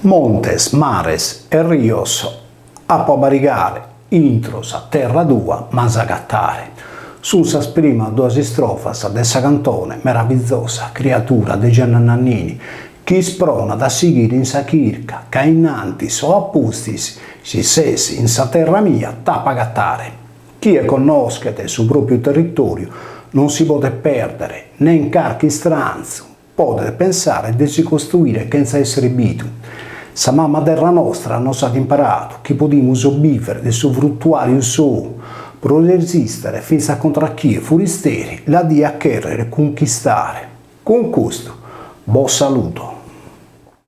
Montes, mares e rios apo a barigare, intro sa terra tua m'as agatare. Sunt sas primas duas istrofas de sa cantone meravizosa Criatura de Gianna Nannini, chi ispronat a sighire in sa chirca, ca innantis o a pustis, si ses in sa terra mia, t'apo agatare. Chie connoschet su pròpiu territòriu non si podet pèrdere, nen carchi istranzu podet pensare de si costruire chentza èssere bidu. Sa mama terra nostra nos at imparadu chi podimus bìvere de su frutuàriu sou pro resistere fintzas contra a chie furisteri la diat chèrrere cunchistare. Cun custu bos saludo.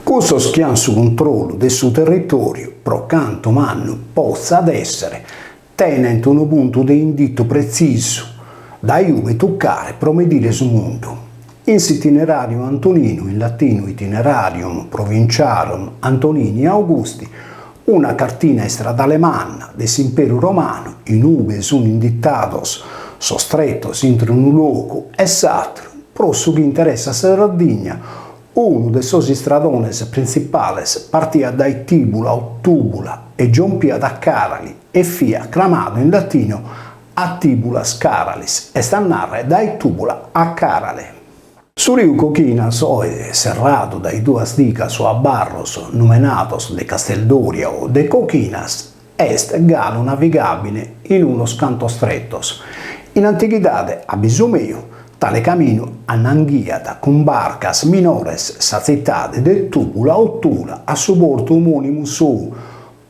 Cussos chi an su cuntrollu de su territòriu, pro cantu mannu potzat èssere, tenent unu puntu de inditu pretzisu dae ube tucare pro medire su mundu. In s'itineràriu Antoninu, in latinu Itinerarium Provinciarum Antonini Augusti, una cartina istradale manna de s'Imperu Romanu in ube sunt inditados sos tretos intre unu logu e s'àteru, pro su chi interessat sa Sardigna, Unu de sos istradones printzipales partiat dae Tìbula o Tùbula e giompiat a Càrali e fiat cramadu in latinu a Tibulas Caralis, est a nàrrere dae Tùbula a Càrale. Su riu Cochinas, oe serradu dae duas digas o abarros numenados de Casteldoria o de Cochinas, Est galu navigàbile in unos cantos tretos. In antighidade, a bisu meu, tale caminu annanghiat cun barcas minores sa tzitade de Tùbula o Tula a su portu omònimu sou,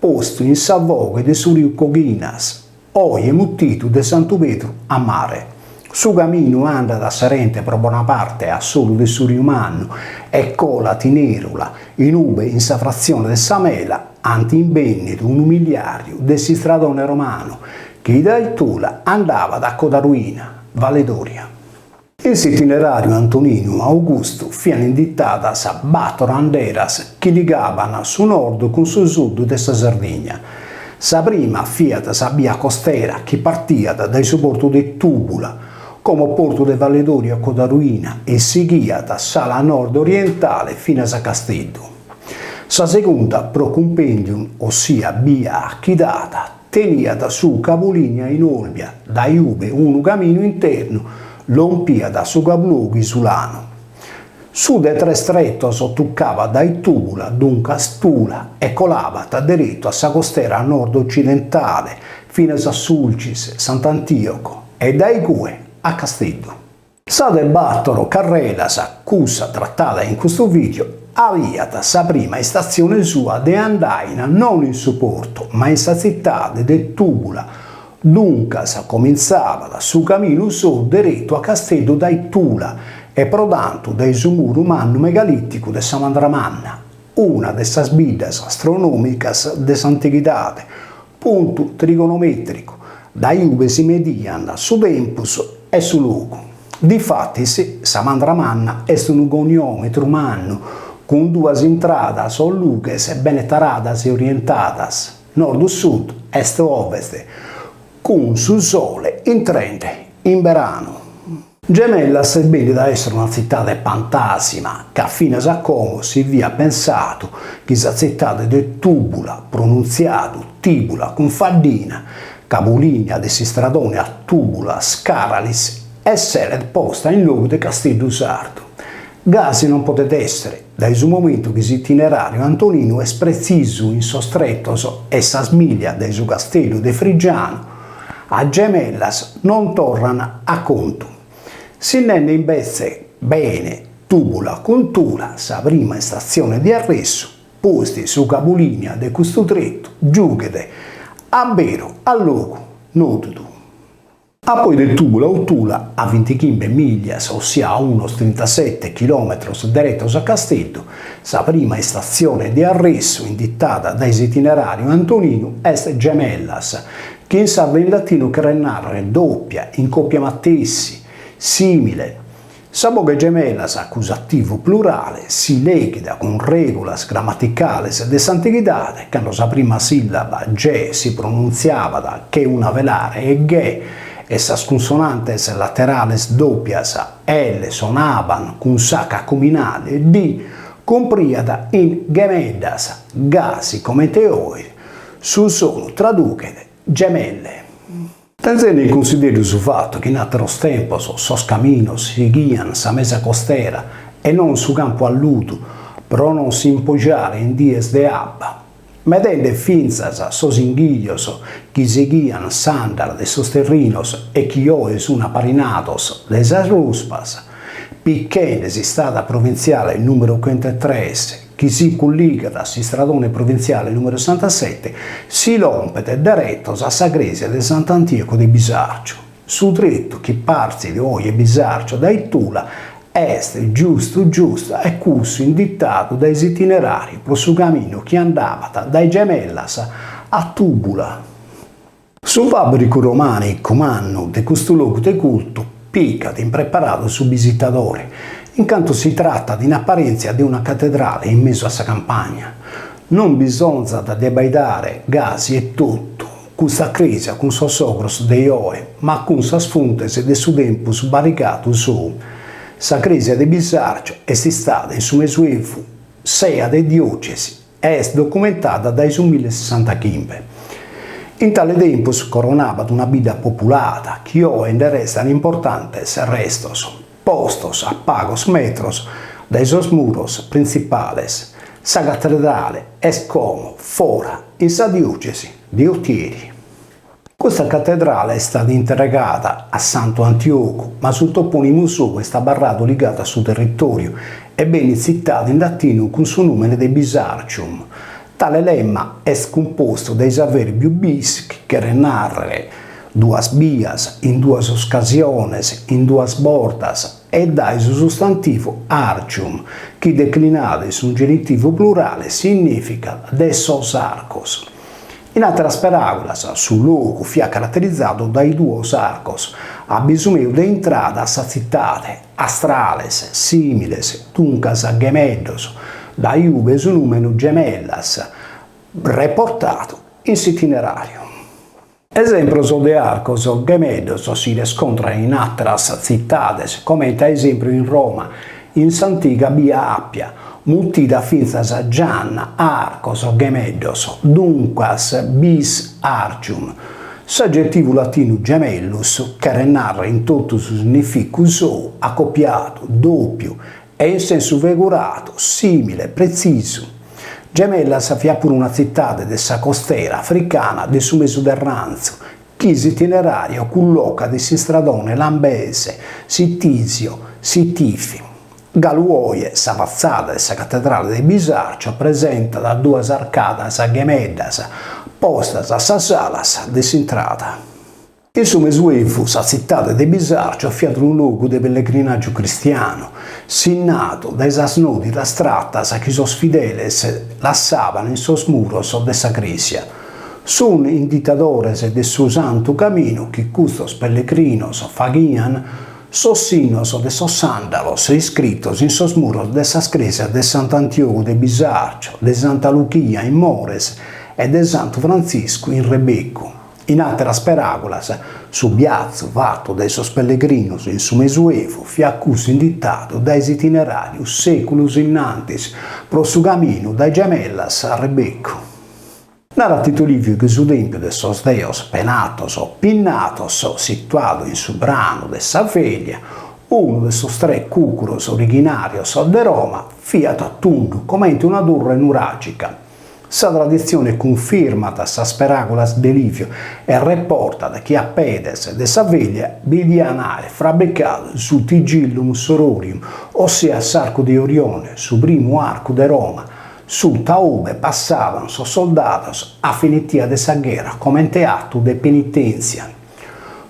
postu in sa foghe de su riu Coghinas, oje mutidu de Santu Pedru a mare. Su caminu andat a serente pro bona parte a s'oru de su Riu Mannu e colat in Erula, in ube in sa fratzione de Sa Mela ant imbènnidu unu miliàriu de s'istradone romanu chi dae Tula andabat a Codaruina, Valedoria. In s'itineràriu Antoninu Augustu fiant inditadas bator anderas chi ligaban su nord cun su sud de sa Sardigna. Sa prima fiat sa bia costera chi partiat dae su portu de Tùbula, como portu de Valedoria Codaruina, e sighiat s'ala nord-orientale finas a Casteddu. Sa segunda, pro cumpendium, ossia bia achidada, teniat su cabulinia in Olbia, dae ube unu caminu internu lompiat a su cabulogu isulanu. Su de tres tretos tucabat dae Tùbula, duncas Tula, e colabat deretu a sa costera nord-ocidentale, finas a Sulcis, Sant'Antioco, e dae cue a Casteddu. Sa de bàtoro carrelas, cussa tratada in custu vìdeo, aviat sa prima istatzione sua de andaina non in su portu, ma in sa tzitade de Tùbula, Duncas comintzabat su caminu sou deretu a Casteddu dae Tula e pro tantu dae su muru mannu megalìticu de sa Mandra Manna, una de sas biddas astronòmicas de s'antighidade, puntu trigonomètricu, dae ube si mediant su tempus e su logu. Difatis, sa Mandra Manna est unu goniòmetru mannu, cun duas intradas o lughes bene taradas e orientadas. Nord-sud, est-ovest, cun su sole intrende in beranu. Gemellas est bènnida a èssere una tzitade pantàsima, ca finas a como si fiat pensadu chi sa tzitade de Tùbula, pronuntziadu Tìbula cun faddina, cabulinia de s'istradone a Tùbulas Caralis, esseret posta in logu de Casteddu Sardu. Gasi non podet èssere, dae su momentu chi s'itineràriu Antoninu est pretzisu in sos tretos e sas mìllias dae su casteddu de Frigianu a Gemellas non torran a contu. Sinnende imbetze bene Tùbula cun Tula, sa prima istatzione de arressu, pustis su cabulinia de custu tretu giughet a beru a logu nòdidu. A poi de Tùbula o Tula, a bintichimbe mìllias, ossia a unos trintasete chilòmetros deretos a Casteddu, sa prima istatzione de arressu inditada dae s'itineràriu Antoninu est Gemellas, chi in sardu e in latinu cheret nàrrere dòpia, in còpia matessi, sìmile. Sa boghe gemellas, acusativu plurale, si leghet cun règulas gramaticales de s'antighidade, cando sa prima sìllaba ge si pronuntziabat che una velare e ghe e sas cunsonantes laterales dòpias l sonaban cun sa cacuminale d. Cumpriat in Gemeddas, gasi comente oe su sonu traduchet gemelle. Tenzende in cunsideru su fatu chi in àteros tempos sos caminos sighian sa mesa costera e non su campu allutu pro non s'impogiare in dies de abba, medende fintzas sos inghìrios chi sighian s'àndala de sos terrinos e chi oe sun aparinados dae sas ruspas, pichende s'istrada provintziale nùmeru chentetres chi si culligat a s'istradone provintziale nùmeru sessantasete, si lompet deretos a sa crèsia de Sant'Antioco de Bisàrciu. Su tretu chi partzit oje Bisàrciu dae Tula est giustu giustu e cussu inditadu dae s'itineràriu pro su caminu chi andabat dae Gemellas a Tùbula. Su fàbricu romànicu mannu de custu logu de cultu picat impreparadu su bisitadore, in cantu si tratat in aparèntzia de una catedrale in mesu a sa campagna. Non bisonzat de abbaidare gasi etotu custa crèsia cun sos ogros de oe, ma cun sas funtes de su tempus barigadu sou. Sa crèsia de Bisàrcio est istada in su Mesuevu sea de diòcesi e est documentada dae su millesessantachimbe. In tale tempus coronabat una bidda populada chi oe nde restan importantes restos, postos a pagos metros dae sos muros printzipales. Sa catedrale est como fora in sa diòcesi de Otieri. Custa catedrale est istada intregada a Santu Antiogu, ma su topònimu sou est abarradu ligadu a su territòriu e benit tzitadu in latinu cun su nùmene de Bisarcium. Tale lemma est cumpostu dae s'avèrbiu bis chi cheret nàrrere duas bias, in duas ocasiones, in duas bortas, e dae su sustantivu arcium chi declinadu in su genitivu plurale signìficat de sos arcos. In àteras peràgulas, su logu fiat caraterizadu dae duos arcos, a bisu meu de intrada a sa tzitade, astrales, sìmiles, duncas gemeddos, dae ube su nùmenu Gemellas, reportadu in s'itineràriu. Esempros de arcos gemeddos si rescontran in àteras tzitades, comente a esempru in Roma, in s'antiga bia Àpia, mutida fintzas Gianna a Arcos Gemeddos, duncas bis arcium. S'agetivu latinu gemellus cheret nàrrere in totu su sinnificu sou acopiadu, dòpiu e in sensu feguradu, sìmile, pretzisu. Gemellas fiat puru una tzitade de sa costera africana de su Mesuterrantzu, chi s'itineràriu cullocat in s'istradone Lambese, Sitisio, Sitifi. Galu oje sa fatzada de sa catedrale de Bisàrcio presentat duas arcadas gemeddas postas a sas alas de s'intrada. In su Mesuevu sa tzitade de Bisàrcio fiat unu logu de pellegrinàgiu cristianu, sinnadu dae sas nòdidas tratas chi sos fideles lassaban in sos muros de sa crèsia. Sun inditadores de su Santu Caminu chi custos pellegrinos faghian sos sinnos de sos sàndalos iscritos in sos muros de sas crèsias de Sant'Antiogu de Bisàrcio, de Santa Luchia in Mores e de Santu Frantziscu in Rebeccu. In àteras peràgulas, su biatzu fatu dae sos pellegrinos in su Mesuevu fiat cussu inditadu dae s'itineràriu sèculos innantis pro su caminu dae Gemellas a Rebeccu. Narat Titu Liviu chi su tèmpiu de sos deos Penatos o Pinnatos, situadu in su pranu de sa Velia, unu de sos tres cùcuros orighinàrios de Roma, fiat tundu comente una turre nuràgica. Sa traditzione cunfirmat sas peràgulas de Livio e reportat chi a pedes de sa Velia bi dian àere frabricadu su Tigillum Sororium, ossia s'Arcu de Orione, su primu arcu de Roma, suta ube passaban sos soldados a finitia de sa gherra comente atu de penitèntzia.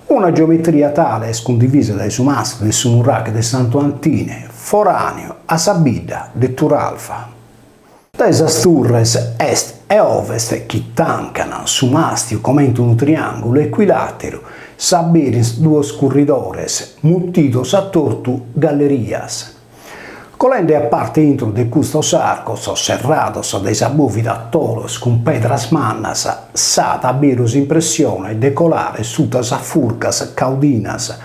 Una geometria tale est cundivisa dae su mastru de su nuraghe de Santu Antine, foràneu a sa bidda de Turalva. Dae sas turres est e ovest chi tancan su màstiu comente unu triàngulu ecuilàteru s'aberin duos curridores, mutidos a tortu gallerias. Colende a parte intro de custos arcos, serrados dae sa bòvida a tolos cun pedras mannas, s'at a beru s'impressione de colare suta sas furcas caudinas,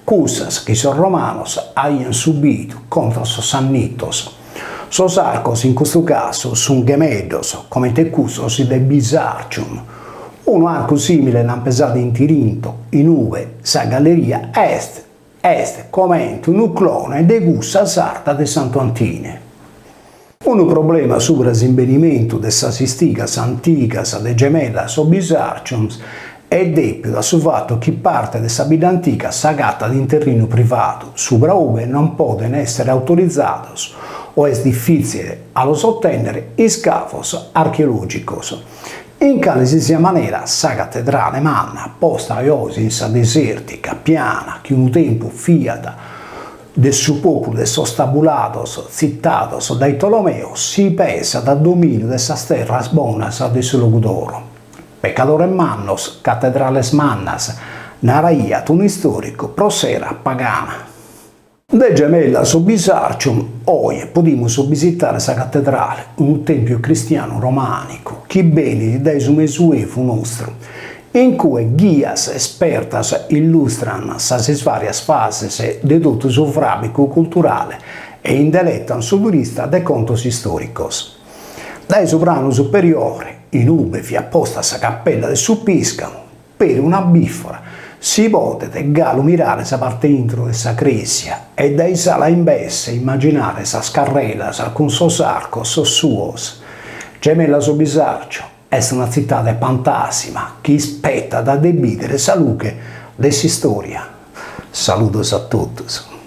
cussas chi sos romanos aiant subidu contra sos Sannitos. Sos arcos in custu casu sunt ghemeddos, comente cussos de Bisarcium. Unu arcu sìmile l'ant pesadu in Tirinto, in ue sa galleria est est comente unu clone de cussa sarda de Santu Antine. Unu problema subra s'imbenimentu de sas istigas antigas de Gemellas o Bisarcium est dèpidu a su fatu chi parte de sa bidda antiga s'agatat in terrinu privadu, subra ue non podent èssere autorizados o est difìtzile a los otènnere iscavos archeològicos. In cale si siat manera, sa catedrale manna, posta oe in sa desèrtica piana chi unu tempus fiat de su pòpulu de sos tabulados tzitados dae Tolomeo, si pesat a domìniu de sas terras bonas de su Logudoro. Pecadores mannos, catedrales mannas, naraiat unu istòricu pro s'era pagana. De Gemellas o Bisarcium, oe podimus bisitare sa catedrale, unu tèmpiu cristianu romànicu chi benit dae su Mesuevu nostru, in cue ghias espertas illustran sas isvàrias fases de totu su fràbicu culturale e indeletan su turista de contos istòricos. Dae su pranu superiore, in ube fiat posta sa capella de su pìscamu, Peri una bìfora si podet galu mirare sa parte intro de sa crèsia e dae s'ala imbesse immaginare sas carrelas cun sos arcos suos. Gemellas o Bisarcio est una tzitade pantàsima chi ispetat de bìdere sa lughe de s'istòria. Saludos a totus.